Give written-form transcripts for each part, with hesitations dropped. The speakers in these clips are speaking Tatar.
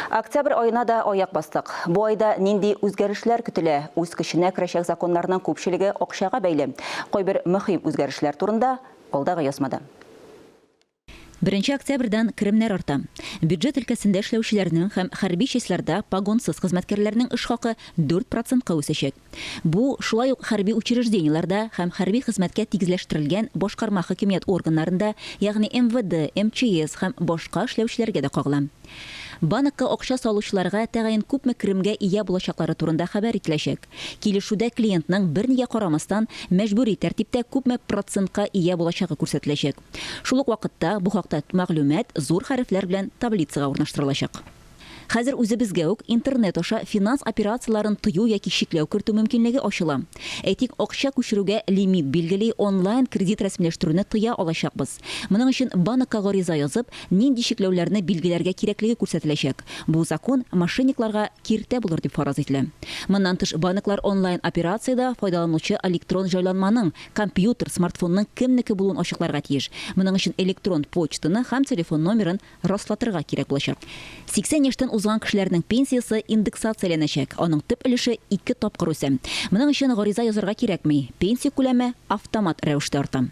Октябрь аена да аяк бастык. Бу айда нинди үзгәрешләр көтелә? Үз көченә керәчәк законнарның күпчелеге акчага бәйле. Кайбер мөһим үзгәрешләр турында алдагы язмада. Беренче октябрьдән керемнәр арта. Бюджет өлкәсендә эшләүчеләрнең һәм хәрби частьларда погонсыз хезмәткәрләрнең эш хакы 4 процентка үсәчәк. Бу, шулай ук хәрби учреждениеләрдә һәм хәрби хезмәткә тигезләштерелгән башкарма хакимият органнарында, ягъни МВД, МЧС һәм башка эшләүчеләргә дә кагыла. Банкка акча салучыларга тәгаен күпме керемгә ия булачаклары турында хәбәр ителәчәк. Килешүдә клиентның, бернигә карамастан, мәҗбүри тәртиптә күпме процентка ия булачагы күрсәтеләчәк. Шул ук вакытта бу хакта мәгълүмат зур хәрефләр белән таблицага урнаштырылачак. Хәзер үзебезгә үк интернет аша финанс операцияләрен тыю яки чикләү кертү мөмкинлеге ачыла. Әйтик, акча күчерүгә лимит билгели, онлайн кредит рәсмиләштерүне тыя алачакбыз. Моның өчен банкка гариза язып, нинди чикләүләрне билгеләргә кирәклеге күрсәтеләчәк. Бу закон мошенникларга киртә булыр дип фараз ителә. Моннан тыш, банклар онлайн операциядә файдаланучы электрон җайланманың, компьютер, смартфонның кемнеке булуын ачыкларга тиеш. Моның өчен электрон почтаны һәм телефон номерын раслатырга кирәк булачак. 80 яшьтән узган кешеләрнең пенсиясе индексацияләнәчәк, аның төп өлеше ике тапкыр үсә. Моның өчен гариза язарга кирәкми, пенсия күләме автомат рәвештә арта.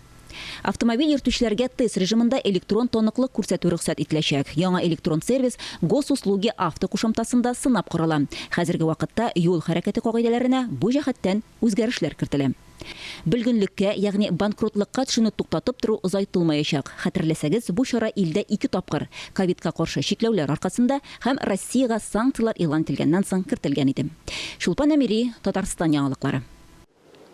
Автомобиль йөртүчеләргә тест режимында электрон таныклык күрсәтү рөхсәт ителәчәк. Яңа электрон сервис Госуслуги Авто кушымтасында сынап карала. Хәзерге вакытта юл хәрәкәте кагыйдәләренә бу җәһәттән үзгәрешләр кертелә. Бөлгенлеккә, ягъни банкротлыкка төшүне туктатып тору озайтылмаячак. Хәтерләсәгез, бу чара илдә ике тапкыр, ковидка каршы чикләүләр аркасында һәм Россиягә санкцияләр игълан ителгәннән соң кертелгән иде. Чулпан Әмири, Татарстан яңалыклары.